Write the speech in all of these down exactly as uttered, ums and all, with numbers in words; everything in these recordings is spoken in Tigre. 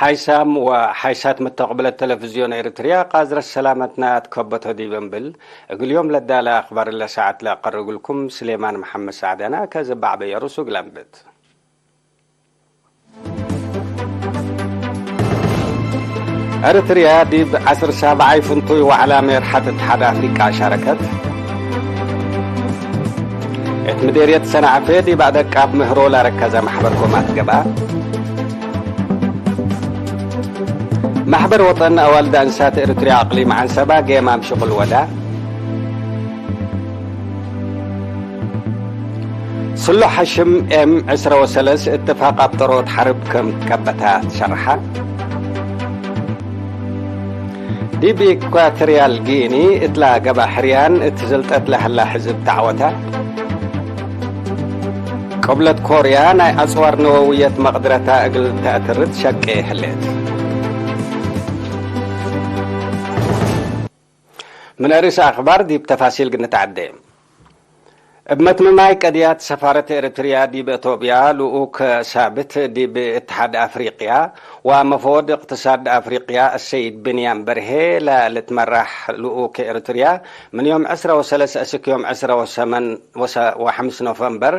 ኣይሳም ወሓይሳት መተቅብለት ተለፍዝዮን ኤርትርያ፣ ቃዝረት ሰላመትና ትከበቶ ዲብ እምብል፣ እግል ዮም ለዳለ አክባር ለሰዓት ለአቀርብ እግልኩም ስሌማን መሐመድ ሳዕዳና። ከዘባዕበ የሩሱ እግል አንብት። ኤርትርያ ዲብ ዐስር ሳብዓይ ፍንቱይ ወዐላ ሜርሐት እትሓድ አፍሪቃ ሻረከት። እት ምዴርየት ሰንዓፌ ዲብ አደቃብ ምህሮ ለረከዘ መሕበር ኮማት ገብአ። መሕበር ወጠን አዋልድ አንሳት ኤርትርያ አቅሊም ዐንሰባ ጌማም ሽቁል ወዳ። ስሉሕ ሐሽም ኤም ዕስረ ወሰለስ እትፋቅ አብጠሮት ሐርብ ክም ትከበታ ትሸርሐ። ዲብ ኢኳቶርያል ጊኒ እትላ ገብአ ሕርያን እት ስልጠት ለሀላ ሕዝብ ተዐወተ። ቅብለት ኮርያ ናይ አጽዋር ነወውየት መቅድረታ እግል ተአትርት ሸቄ ህሌት። ምን አርእስ አክባር ዲብ ተፋሲል ግንትዐዴ። እብ መትምማይ ቀድያት ሰፋረት ኤርትርያ ዲብ አቶብያ ልኡክ ሳብት ዲብ እትሓድ አፍሪቅያ ወመፈወድ እቅትሳድ አፍሪቅያ አሰይድ ብንያም በርሄ ለልትመራሕ ልኡክ ኤርትርያ ምን ዮም ዕስረ ወሰለስ እስክ ዮም ዕስረ ወሰመን ወሰ-፣ ወሐምስ ኖቨምበር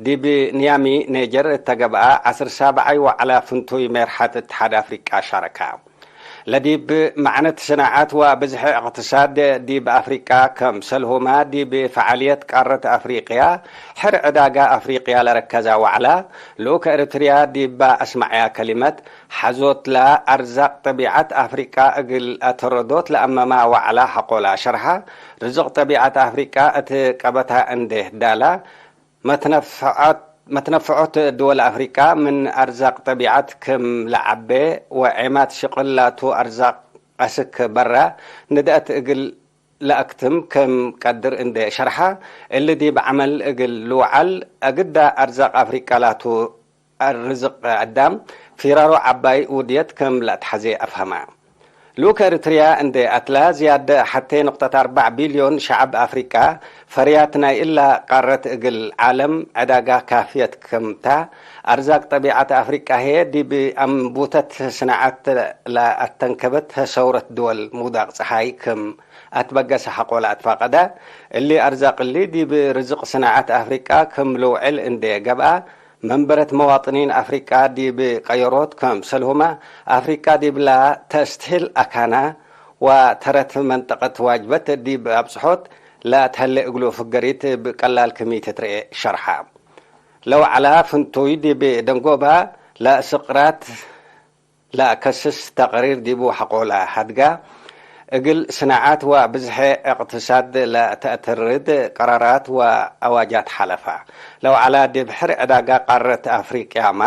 ዲብ ንያሚ ኔጀር እተ ገብአ ዐስር ሳብዓይ ወዐላ ፍንቱይ ሜርሐት እትሓድ አፍሪቃ ሻረካ። ለዲብ መዕነት ስናዐት ወብዝሐ እቅትሳድ ዲብ አፍሪቃ ከም ሰልሁማ ዲብ ፈዓልየት ቃረት አፍሪቅያ፣ ሕር ዕዳጋ አፍሪቅያ ለረከዛ ወዕላ፣ ልኡክ ኤርትርያ ዲባ አስመዐያ ከሊመት፣ ሐዞት ለአርዛቅ ጠቢዐት አፍሪቃ እግል አተረዶት ለአመማ ወዕላ ሐቆላ ሸርሐ፣ ርዝቅ ጠቢዐት አፍሪቃ እት ቀበታ እንዴ ዳላ፣ መትነፈዖት፣ መትነፈዖት ድወል አፍሪቃ ምን አርዛቅ ጠቢዐት ክም ለዐቤ ወዔማት ሽቅል ላቱ አርዛቅ አስክ በራ ንድአት እግል ለአክትም ክም ቀድር እንዴ ሸርሐ፣ እሊ ዲብ ዐመል እግል ልውዓል አግዳ አርዛቅ አፍሪቃ ላቱ ርዝቅ አዳም ፊራሮ ዐባይ ውድየት ክም ለአትሐዜ አፍሀመ። ልኡክ ኤርትርያ እንዴ አትላ፣ ዝያድ ሐቴ ንቅጠት አርበዕ ቢልዮን ሸዐብ አፍሪቃ ፈርያት ናይ እላ ቃረት እግል ዓለም ዕዳጋ ካፍየት ክምታ፣ አርዛቅ ጠቢዐት አፍሪቃ ህዬ ዲብ አንቡተት ስናዐት ለአተንከበት ሰውረት ድወል ሙዳቅ ጸሓይ ክም አትበገሰ ሐቆ ለአትፋቀደ። እሊ አርዛቅ እሊ ዲብ ርዝቅ ስናዐት አፍሪቃ ክም ልውዕል እንዴ ገብአ፣ መንበረት መዋጥኒን አፍሪቃ ዲብ ቀየሮት ከም ሰልሁመ፣ አፍሪቃ ዲብላ ተስትህል አካና ወተረት መንጠቀት ዋጅበት ዲብ አብጽሖት ለአትሀሌ እግሉ ፍገሪት እብ ቀላል ክም ኢትትርኤ ሸርሐ። ለወዐላ ፍንቱይ ዲብ ደንጎባ ለስቅራት ለአከስስ ተቅሪር ዲቡ ሐቆለ ሀድጋ፣ እግል ስናዓት ወብዝሐ እቅትሳድ ለተአትርድ ቀራራት ወአዋጃት ሐለፋ። ለወዐላ ዲብ ሕር ዕዳጋ ቃረት አፍሪቅያመ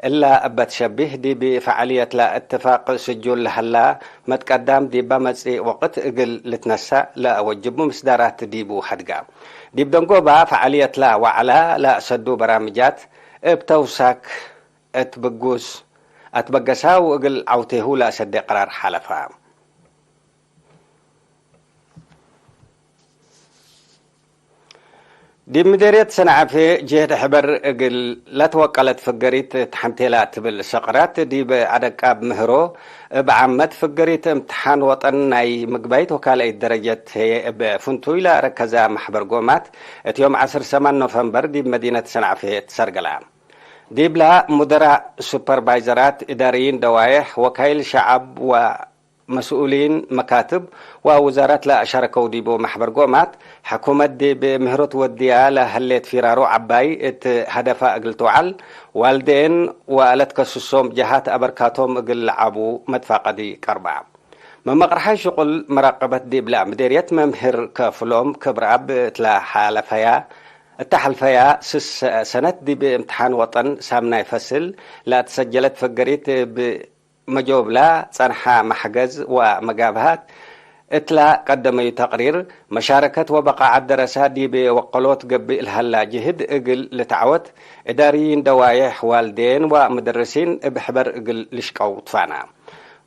እላ እበ ትሸቢህ ዲብ ፈዓልየት ለእትፋቅ ስጁል ለሀላ መትቀዳም ዲበ መጽእ ወቅት እግል ልትነሰእ ለአወጅቡ ምስዳራት ዲቡ ሀድጋ። ዲብ ደንጎባ ፈዓልየትለ ወዐላ ለአሰዱ በራምጃት እብ ተውሳክ እት ብጉስ አትበገሳ ወእግል ዐውቴሁ ለአሰዴ ቀራር ሐለፋ። ዲብ ምዴርየት ሰንዓፌ ጅህድ ሕበር እግል ለትወቀለት ፍገሪት ተሐንቴላ ትብል ሰቅራት ዲብ አደቃብ ምህሮ እብ ዓመት ፍገሪት እምትሓን ወጠን ናይ ምግባይት ወካልአይት ደረጀት ህዬ እብ ፍንቱይ ለአረከዛ መሕበር ጎማት እት ዮም ዐስር ሰማን ኖቨምበር ዲብ መዲነት ሰንዓፌ ትሰርገላ። ዲብላ ሙደራእ፣ ሱፐርቫይዘራት፣ እዳርይን ደዋዬሕ፣ ወካይል ሸዐብ ወመስኡሊን መካትብ ወውዛራት ለአሻረከው ዲቡ መሕበር ጎማት፣ ሕኩመት ዲብ ምህሮት ወድያ ለህሌት ፊራሮ ዐባይ እት ሀደፋ እግል ትውዓል፣ ዋልዴን ወለትከስሶም ጀሃት አበርካቶም እግል ለዓቡ መትፋቀዲ ቀርባ። መመቅርሓይ ሽቁል መራቀበት ዲብላ ምዴርየት መምህር ከፍሎም ክብረአብ እትለ ሐለፈያ፣ እተ ሐልፈያ ስስ ሰነት ዲብ እምትሓን ወጠን ሳምናይ ፈስል ለአትሰጀለት ፈገሪት እብ መጆብላ ጸንሓ መሕገዝ ወመጋብሃት እትለ ቀደመዩ ተቅሪር፣ መሻረከት ወበቃዐት ደረሳ ዲብ ወቀሎት ገብእ ለሀላ ጅህድ እግል ልትዐወት፣ እዳርይን ደዋዬሕ፣ ዋልዴን ወምደርሲን እብ ሕበር እግል ልሽቀው ትፋና።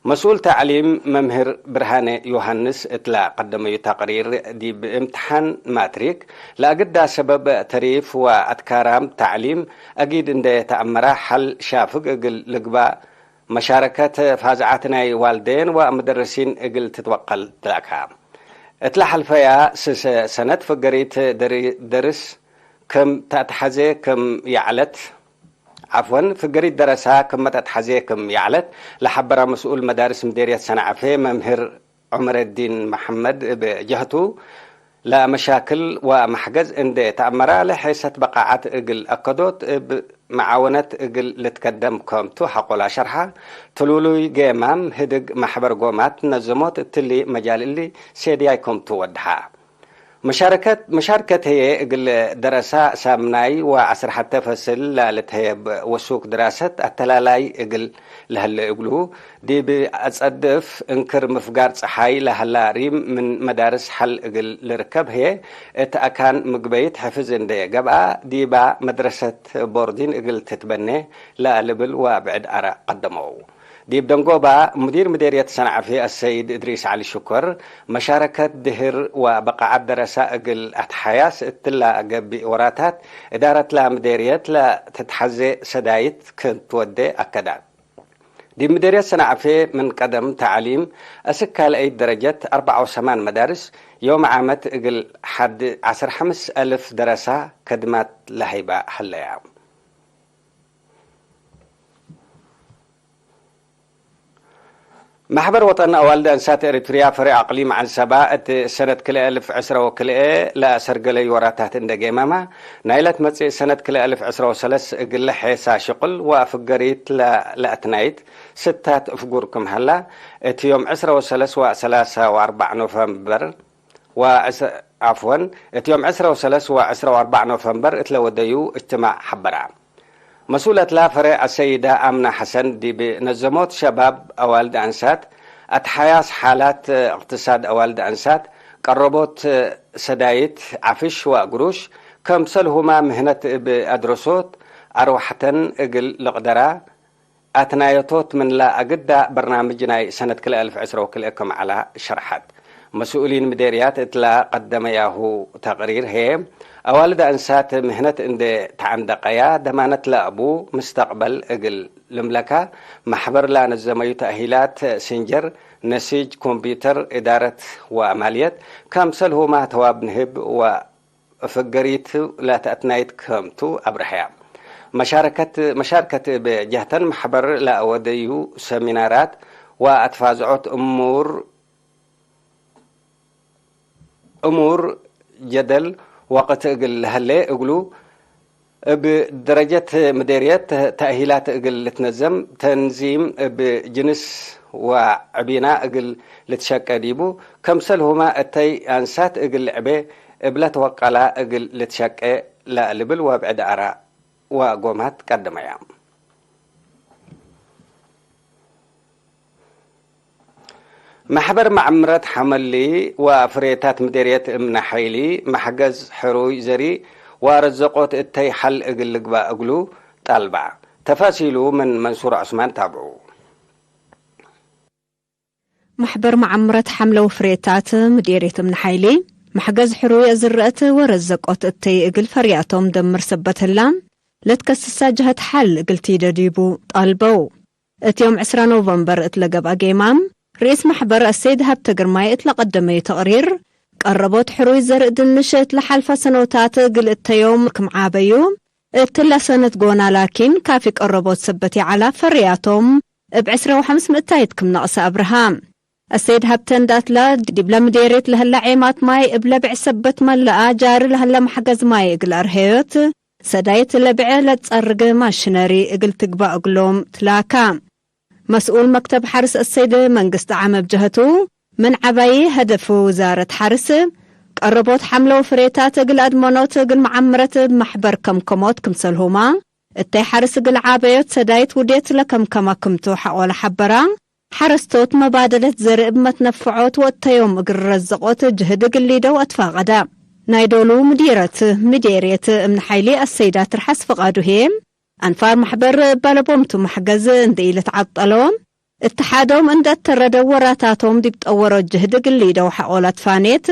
መስኡል ተዕሊም መምህር ብርሃነ ዮሃንስ እትለ ቀደመዩ ተቅሪር፣ ዲብ እምትሓን ማትሪክ ለአግዳ ሰበብ ተሪፍ ወአትካራም ተዕሊም አጊድ እንዴ ተአመረ ሐል ሻፍግ እግል ልግባእ መሻረከት ፋዝዓት ናይ ዋልዴን ወመደርሲን እግል ትትወቀል ትላካ። እት ለሐልፈያ ስሰ ሰነት ፍገሪት ደሪ-፣ ደርስ ክም ተአትሐዜ ክም ይዐለት፣ ዐፍወን፣ ፍገሪት ደረሳ ክም መተአትሐዜ ክም ይዐለት ለሐበረ መስኡል መዳርስ ምዴርየት ሰንዐፌ መምህር ዑመረዲን መሐመድ እብ ጀህቱ፣ ለመሻክል ወመሕገዝ እንዴ ተአመራ፣ ለሔሰት በቃዐት እግል አከዶት እብ መዓወነት እግል ልትከደም ከምቱ ሐቆላ ሸርሐ። ትሉሉይ ጌማም ህድግ መሕበር ጎማት ነዘሞት እትሊ መጃል እሊ ሴድያይ ከምቱ ወድሐ። መሻረከት፣ መሻርከት ህዬ እግል ደረሳ ሳምናይ ወዐስር ሐተ ፈስል ለልትሀየብ ወሱክ ድራሰት አተላላይ እግል ለህለ እግሉ፣ ዲብ አጸድፍ እንክር ምፍጋር ጸሓይ ለሀላ ሪም ምን መዳርስ ሐል እግል ልርከብ ህዬ፣ እት አካን ምግበይት ሕፍዝ እንዴ ገብአ፣ ዲባ መድረሰት ቦርዲን እግል ትትበኔ ለልብል ወብዕድ አራእ ቀደመው። ዲብ ደንጎባ፣ ሙዲር ምዴርየት ሰንዐፌ አሰይድ እድሪስ ዐሊ ሽኮር፣ መሻረከት ድህር ወበቃዐት ደረሳ እግል አትሓያስ እትላ ገብእ ወራታት፣ እዳረትላ ምዴርየት ለትትሐዜ ሰዳይት ክም ትወዴ አከዳት። ዲብ ምዴርየት ሰንዐፌ ምን ቀደም ተዕሊም እስክ ካልአይት ደረጀት አርበዕ ወሰማን መዳርስ፣ ዮም ዓመት እግል ሐድ ዐስር ሐምስ አልፍ ደረሳ ከድማት ለሀይባ ሀለያ። መሕበር ወጠን አዋልድ አንሳት ኤሪትርያ ፈሬዕ አቅሊም ዐንሰባ፣ እት ሰነት ክልኤ አልፍ ዕስረ ወክልኤ ለአሰርገለዩ ወራታት እንደ ጌማማ፣ ናይለት መጽእ ሰነት ክልኤ አልፍ ዕስረ ወሰለስ እግለ ሔሳ ሽቅል ወአፍገሪት ለ-፣ ለአትናይት ስታት እፍጉር ክም ሀላ፣ እት ዮም ዕስረ ወሰለስ ወሰላሳ ወአርበዕ ኖቨምበር፣ ወዐስ-፣ ዐፍወን፣ እት ዮም ዕስረ ወሰለስ ወዕስረ ወአርበዕ ኖቨምበር እት ለወደዩ እጅትማዕ ሐበራ። መስኡለትላ ፈሬዕ አሰይዳ አምና ሐሰን ዲብ ነዘሞት ሸባብ አዋልድ አንሳት፣ አትሓያስ ሓላት እቅትሳድ አዋልድ አንሳት፣ ቀረቦት ሰዳይት፣ ዐፍሽ ወአግሩሽ፣ ከምሰልሁማ ምህነት እብ አድረሶት አርወሐተን እግል ልቅደራ፣ አትናየቶት ምንላ አግዳ በርናምጅ ናይ ሰነት ክልኤ አልፍ ዕስረ ወክልኤ ክም ዐላ ሸርሐት። መስኡሊን ምዴርያት እትላ ቀደመያሁ ተቅሪር ህዬ፣ አዋልድ አንሳት ምህነት እንዴ ተዐንደቀያ፣ ደማነት ለአቡ ምስተቅበል እግል ልምለካ፣ መሕበር ለአነዘመዩ ተእሂላት ስንጀር፣ ነሲጅ፣ ኮምፕዩተር፣ እዳረት ወማልየት፣ ከምሰልሁማ ተዋብ ንህብ ወ ፍገሪት ለተአትናይት ክምቱ አብረሀያ። መሻረከት፣ መሻርከት እብ ጀህተን መሕበር ለአወደዩ ሰሚናራት ወአትፋዝዖት እሙር፣ እሙር ጀደል ወቅት እግል ለሀሌ እግሉ፣ እብ ደረጀት ምዴርየት ተእሂላት እግል ልትነዘም፣ ተንዚም እብ ጅንስ ወዕቢና እግል ልትሸቄ ዲቡ፣ ከምሰልሁመ እተይ አንሳት እግል ልዕቤ እብለ ተወቀላ እግል ልትሸቄ ለልብል ወብዕድ አራእ ወአጎማት ቀደመያ። መሕበር መዐምረት ሐመሊ ወፍሬታት ምዴርየት እምነ ሐይሊ፣ መሕገዝ ሕሩይ ዘሪ ወረዘቆት እተይ ሐል እግል ልግባእ እግሉ ጣልባ። ተፋሲሉ ምን መንሱር ዑስማን ታብዑ። መሕበር መዐምረት ሐምለ ወፍሬታት ምዴርየት እምነ ሐይሊ፣ መሕገዝ ሕሩይ አዝረአት ወረዘቆት እተይ እግል ፈርያቶም ደምር ሰበት ህላ፣ ለትከስሳ ጀሀት ሐል እግል ቲደ ዲቡ ጣልበው። እት ዮም ዕስራ ኖቨምበር እት ለገብአ ጌማም፣ ርኢስ መሕበር አሰይድ ሀብተ ግርማይ እት ለቀደመዩ ተቅሪር፣ ቀረቦት ሕሩይ ዘርእ ድንሽ እት ለሐልፈ ሰኖታት እግል እተዮም ክም ዓበዩ፣ እትለ ሰነት ጎና ላኪን፣ ካፊ ቀረቦት ሰበት ይዐላ ፈርያቶም እብ ዕስረ ወሐምስ ምእታይት ክም ነቅሰ አብርሃ። አሰይድ ሀብተ እንዳትላ፣ ዲብለ ምዴርየት ለህለ ዔማት ማይ እብለ ብዕሰበት መልአ ጃሪ ለህለ መሕገዝ ማይ እግል አርሀዮት፣ ሰዳይት ለብዐ ለትጸርግ ማሽነሪ እግል ትግባእ እግሎም ትላካ። መስኡል መክተብ ሐርስ አሰይድ መንግስት ዓመ ብጀሀቱ፣ ምን ዐባዪ ሀደፍ ውዛረት ሐርስ፣ ቀረቦት ሐምለ ወፍሬታት እግል አድመኖት እግል መዓምረት እብ መሕበር ከምከሞት ክምሰልሁማ፣ እተይ ሐርስ እግል ዓበዮት ሰዳይት ውዴት ለከምከማ ክምቱ ሐቆለ ሐበራ። ሐረስቶት መባደለት ዘርእ እብ መትነፍዖት ወእተዮም እግል ረዘቆት ጅህድ እግል ሊደው አትፋቀዳ። ናይ ዶሉ ምዲረት ምዴርየት እምነ ሐይሊ አሰይዳ ትርሐስ ፍቃዱ ህዬ፣ አንፋር መሕበር እብ አለቦምቱ መሕገዝ እንዴ ኢልትዓጠሎ፣ እትሓዶም እንዴ አተረደው ወራታቶም ዲብ ጠወሮ ጅህድ እግል ሊደው ሐቆለ ትፋኔት፣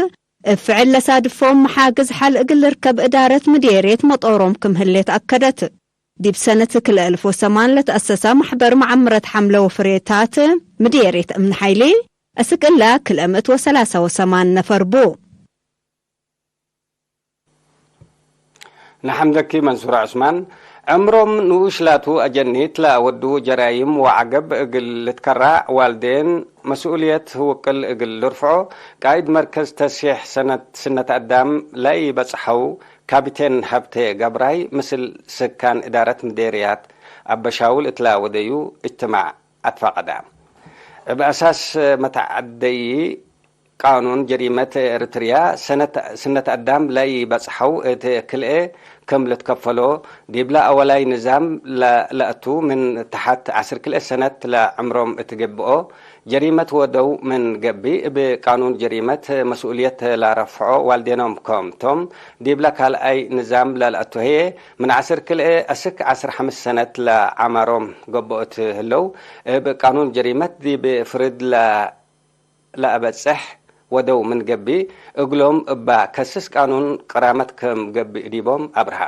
እብ ፍዕል ለሳድፎም መሓግዝ ሐል እግል ልርከብ እዳረት ምዴርየት መጦሮም ክም ህሌት አከደት። ዲብ ሰነት ክልኤ እልፍ ወሰማን ለተአሰሰ መሕበር መዓምረት ሐምለ ወፍሬታት ምዴርየት እምኒ ሓይሊ፣ እስክ እለ ክልኤ ምእት ወሰላሳ ወሰማን ነፈር ቡ። ነሐምደኪ መንሱር ዑስማን። ዕምሮም ንኡሽ ላቱ አጀኒት ለአወዱ ጀራይም ወዐገብ እግል ልትከራዕ ዋልዴን መስኡልየት ውቅል እግል ልርፍዖ፣ ቃእድ መርከዝ ተስሒሕ ሰነት ስነት አዳም ለኢበጽሐው ካፒቴን ሀብቴ ገብራይ ምስል ስካን እዳረት ምዴርያት አበሻውል እትላ ወደዩ እጅትማዕ አትፋቀዳ። እብ አሳስ መተዓደይ ቃኑን ጀሪመት ኤርትርያ፣ ሰነት፣ ስነት አዳም ለኢበጽሐው እት ክልኤ ክም ልትከፈሎ፣ ዲብለ አወላይ ንዛም ለ-፣ ለአቱ ምን ተሐት ዐስር ክልኤ ሰነት ለዕምሮም እት ገብኦ፣ ጀሪመት ወደው ምን ገብእ፣ እብ ቃኑን ጀሪመት መስኡልየት ለረፍዖ ዋልዴኖም ክም ቶም፣ ዲብለ ካልኣይ ንዛም ለለአቱ ህዬ፣ ምን ዐስር ክልኤ አስክ ዐስር ሐምስ ሰነት ለዐማሮም ገብኦ እት ህለው፣ እብ ቃኑን ጀሪመት ዲብ ፍርድ ለ-፣ ለአበጽሕ ወደው ምን ገብእ፣ እግሎም እባ ከስስ ቃኑን ቅራመት ክም ገብእ ዲቦም አብርሃ።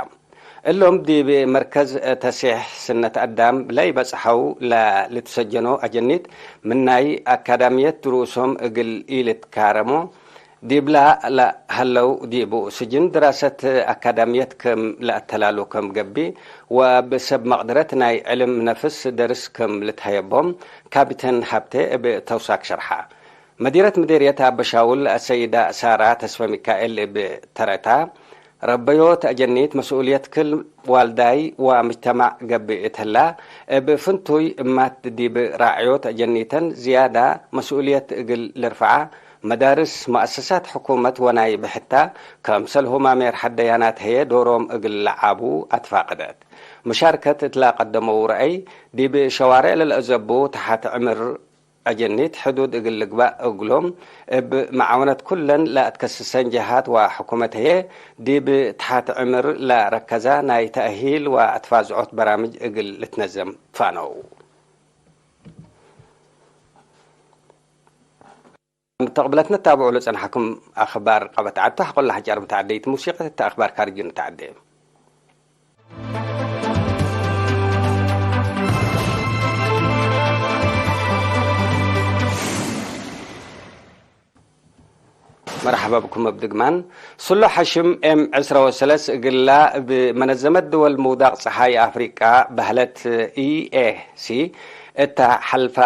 እሎም ዲብ መርከዝ ተስሒሕ ስነት አዳም ለኢበጽሐው ለልትሰጀኖ አጀኒት፣ ምን ናይ አካዳምየት ድሩሶም እግል ኢልትካረሞ፣ ዲብላ ለሀለው ዲቡ ስጅን ድራሰት አካዳምየት ክም ለአተላሉ ክም ገብእ፣ ወእብ ሰብ መቅድረት ናይ ዕልም ነፍስ ደርስ ክም ልትሀየቦም ካፒተን ሀብቴ እብ ተውሳክ ሸርሐ። መዲረት ምዴርየት አበሻውል አሰይዳ ሳራ ተስፈ ሚካኤል እብ ተረታ፣ ረበዮት አጀኒት መስኡልየት ክል ዋልዳይ ወምጅተማዕ ገብእ እት ህላ፣ እብ ፍንቱይ እማት ዲብ ራዕዮት አጀኒተን ዝያዳ መስኡልየት እግል ልርፍዓ፣ መዳርስ፣ መአሰሳት ሕኩመት ወናይ ብሕታ፣ ከምሰልሁመ ሜርሐት ደያናት ህዬ ዶሮም እግል ለዓቡ አትፋቅደት። መሻርከት እትላ ቀደመው ረአይ፣ ዲብ ሸዋሬዕ ለልአዘቡ ተሐት ዕምር አጀኒት ሕዱድ እግል ልግባእ እግሎም፣ እብ መዓወነት ኩለን ለአትከስሰን ጀሃት ወሕኩመት ህዬ፣ ዲብ ተሐት ዕምር ለረከዛ ናይ ተእሂል ወአትፋዝዖት በራምጅ እግል ልትነዘም ፋነው። ምተቅብለት ነታብዑ ለጸንሐኩም አኽባር ቀበት ዐድቱ ሐቆለ ሐጫር ምተዐደይት ሙሲቀት እተ አኽባር ካርጅ ንተዐዴ። መርሐባ ብኩም እብ ድግማን። ስሎ ሐሽም ኤም ዕስረ ወሰለስ እግላ እብ መነዘመት ድወል ምውዳቅ ጸሓይ አፍሪቃ በህለት ኢ ኤ ሲ እተ ሐልፋ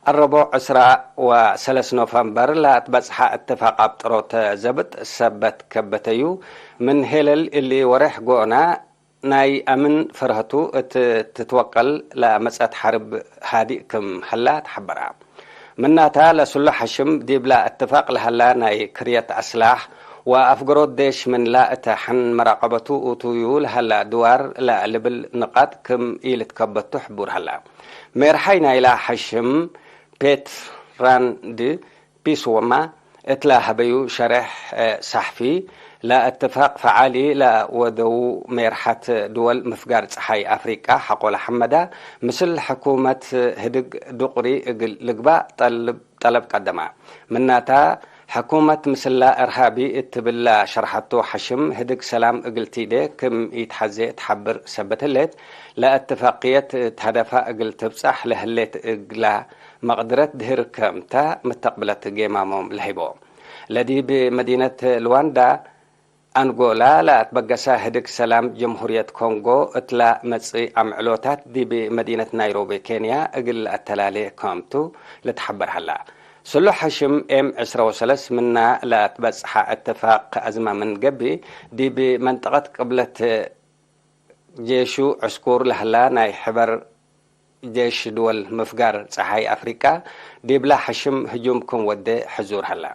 አረቦዕ ዕስራ ወሰለስ ኖፈምበር ለአትበጽሐ እትፋቅ አብጥሮተ ዘብጥ ሰበት ከበተዩ። ምን ሄለል እሊ ወሬሕ ጎና ናይ አምን ፈርሀቱ እት ትትወቀል ለመጽአት ሐርብ ሃዲእ ክም ሀላ ተሐበራ። ምናታ ለስሎ ሐሽም ዲብላ እትፋቅ ለሀላ ናይ ክርየት አስላሕ ወአፍገሮት ዴሽ ምንላ እተ ሐን መራቀበቱ ኡቱዩ ለሀላ ድዋር ለልብል ንቃጥ ክም ኢልትከበቱ ሕቡር ሀላ። ሜርሓይ ናይላ ሐሽም ፔት ራንድ ፒስወማ እትላ ሀበዩ ሸሬሕ ሰሕፊ፣ ለእትፋቅ ፈዓሊ ለወደዉ ሜርሐት ድወል ምፍጋር ጸሓይ አፍሪቃ ሐቆለ ሐመዳ፣ ምስል ሕኩመት ህድግ ዱቅሪ እግል ልግባእ ጠልብ፣ ጠለብ ቀደማ። ምናታ፣ ሕኩመት ምስላ እርሃቢ እት ትብላ ሸርሐቱ ሐሽም፣ ህድግ ሰላም እግል ቲዴ ክም ኢትሐዜ ተሐብር ሰበት ህሌት፣ ለእትፋቅየት እት ሀደፋ እግል ትብጻሕ ለህሌት እግላ መቅድረት ድህር ክምታ ምተቅብለት ጌማሞም ለህይቦ። ለዲብ መዲነት ልዋንዳ፣ አንጎላ፣ ለአትበገሰ ህድግ ሰላም ጀምሁርየት ኮንጎ እትላ መጽኢ አምዕሎታት ዲብ መዲነት ናይሮቢ ኬንያ እግል ለአተላሌ ክምቱ ልትሐበር ሀላ። ስሉሕ ሐሽም ኤም ዕስረ ወሰለስ ምና ለአትበጽሐ እትፋቅ አዝመ ምን ገብእ፣ ዲብ መንጠቀት ቅብለት ጄሹ ዕስኩር ለሀላ ናይ ሕበር ጄሽ ድወል ምፍጋር ጸሓይ አፍሪቃ ዲብላ ሐሽም ህጁም ክም ወዴ ሕዙር ሀላ።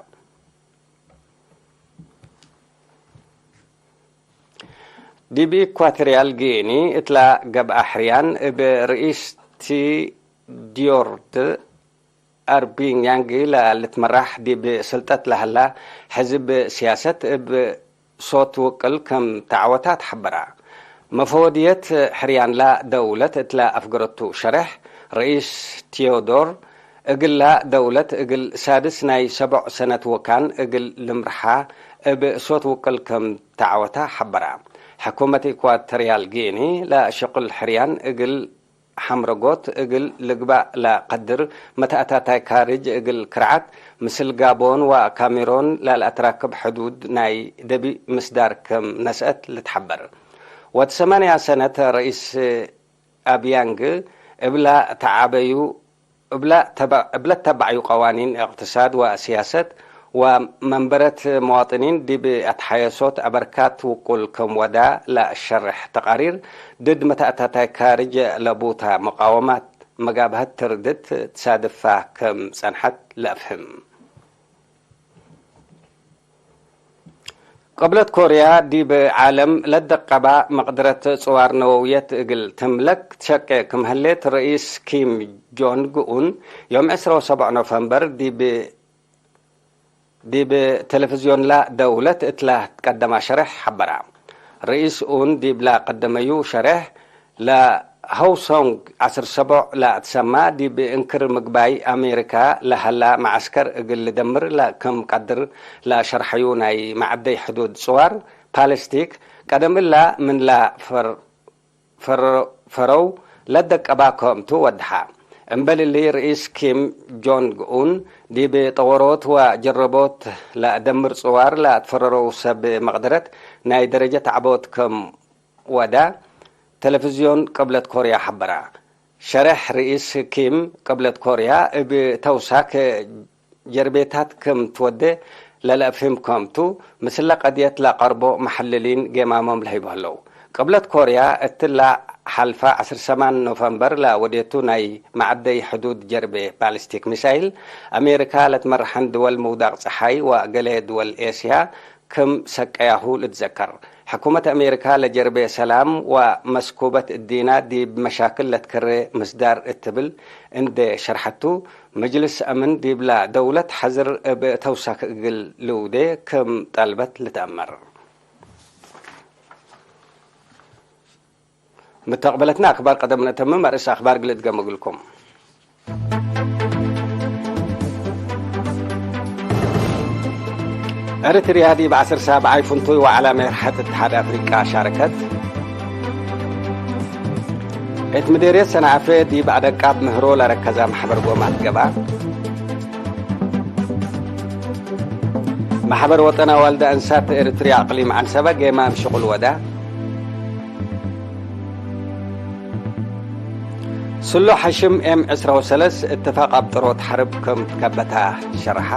ዲብ ኢኳቶርያል ጊኒ እትላ ገብአ ሕርያን እብ ርኢስ ቲዮዶር አርቢንግ ያንግ ለልትመራሕ ዲብ ስልጠት ለሀላ ሕዝብ ስያሰት እብ ሶት ውቅል ክም ተዐወታ ተሐበራ። መፈወድየት ሕርያንላ ደውለት እትላ አፍገረቱ ሸሬሕ፣ ርኢስ ቲዮዶር እግላ ደውለት እግል ሳድስ ናይ ሰቦዕ ሰነት ወካን እግል ልምርሓ እብ ሶት ውቅል ክም ተዐወታ ሐበራ። ሕኩመት ኢኳቶርያል ጊኒ ለሽቅል ሕርያን እግል ሐምረጎት እግል ልግባእ ለቀድር መተአታታይ ካርጅ እግል ክርዓት፣ ምስል ጋቦን ወካሜሮን ለለአትራክብ ሕዱድ ናይ ደቢ ምስዳር ክም ነስአት ልትሐበር። ወድ ሰማንያ ሰነት ርኢስ አብያንግ እብላ ተዓበዩ፣ እብላ ተበ-፣ እብለ ተበዕዩ ቀዋኒን እቅትሳድ ወሲያሰት ወመንበረት መዋጥኒን ዲብ አትሓየሶት አበርካት ውቁል ክም ወዳ ለአሸርሕ ተቃሪር፣ ድድ መተአታታይ ካርጅ ለቡታ መቃወማት መጋብሀት ትርድት ትሳድፋ ክም ጸንሐት ለአፍህም። ቅብለት ኮርያ ዲብ ዓለም ለደቀባ መቅድረት ጽዋር ነወውየት እግል ትምለክ ትሸቄ ክም ህሌት ርኢስ ኪም ጆንግ ኡን ዮም ዕስራ ወሰብዕ ኖፈምበር ዲብ፣ ዲብ ቴሌቪዝዮንላ ደውለት እትላ ትቀደማ ሸሬሕ ሐበራ። ርኢስ ኡን ዲብላ ቀደመዩ ሸሬሕ፣ ለሀውሶንግ ዐስር ሰቦዕ ለአትሰማ፣ ዲብ እንክር ምግባይ አሜሪካ ለሀላ መዐስከር እግል ልደምር ለክም ቀድር ለሸርሐዩ ናይ መዐደይ ሕዱድ ጽዋር ፓለስቲክ፣ ቀደም እላ ምን ለፈር-፣ ፈረ-፣ ፈረው ለደቀባ ክምቱ ወድሐ። እምበል እሊ፣ ርኢስ ኪም ጆንግ ኡን ዲብ ጠወሮት ወጀረቦት ለአደምር ጽዋር ለአትፈረረው ሰብ መቅደረት ናይ ደረጀት ዐቦት ክም ወዳ፣ ቴሌቪዝዮን ቅብለት ኮርያ ሐበራ። ሸሬሕ ርኢስ ኪም፣ ቅብለት ኮርያ እብ ተውሳክ ጀርቤታት ክም ትወዴ ለለአፍህም ክምቱ፣ ምስለ ቀድየት ለቀርቦ መሐልሊን ጌማሞም ለህይቡ ህለው። ቅብለት ኮርያ እትላ ሐልፈ ዐስር ሰማን ኖፈምበር ለወዴቱ ናይ መዐደይ ሕዱድ ጀርቤ ባሊስቲክ ሚሳይል፣ አሜሪካ ለትመርሐን ድወል ምውዳቅ ጸሓይ ወገሌ ድወል ኤስያ፣ ክም ሰቀያሁ ልትዘከር። ሕኩመት አሜሪካ ለጀርቤ ሰላም ወመስኩበት እዲና ዲብ መሻክል ለትከሬ ምስዳር እት ትብል እንዴ ሸርሐቱ፣ መጅልስ አምን ዲብላ ደውለት ሐዝር እብ ተውሳክ እግል ልውዴ ክም ጠልበት ልትአመር። ምተቅበለትነ አክባር ቀደም ነአተምም፣ አርእስ አክባር እግል እድገም እግልኩም። ኤረትርያ ዲብ ዐስር ሳብዓይ ፍንቱይ ወዐለ ሜርሐት እትሓድ አፍሪቃ ሻረከት። እት ምዴርየት ሰንዐፌ ዲብ አደቃብ ምህሮ ለረከዘ መሕበር ጎማት ገብአ። መሕበር ወጠን አዋልደ አንሳት ኤረትርያ አቅሊም ዐንሰበ ጌማም ሽቁል ወዳ። ስሎ ሐሽም ኤም ዕስራ ወሰለስ እትፋቅ አብጥሮት ሐርብ ክም ትከበታ ሸርሐ።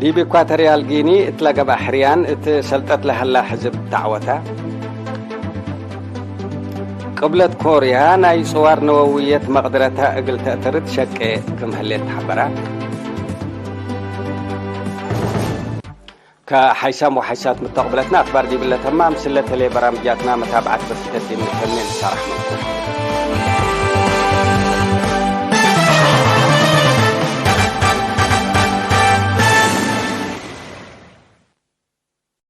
ዲብ ኢኳቶርያል ጊኒ እት ለገብአ ሕርያን እት ሰልጠት ለሀላ ሕዝብ ተዐወተ። ቅብለት ኮርያ ናይ ጽዋር ነወውየት መቅድረተ እግል ተአተርት ሸቄ ክም ህሌት ተሐበረ። ከሐይሳም ወሐይሳት ምተቅብለትነ አክባር ዲብለ ተማም፣ ምስለ ተሌ በራምጃትና መታብዐት በክተት ዲብ ንተኔ ንሳረሕ ምንኩም።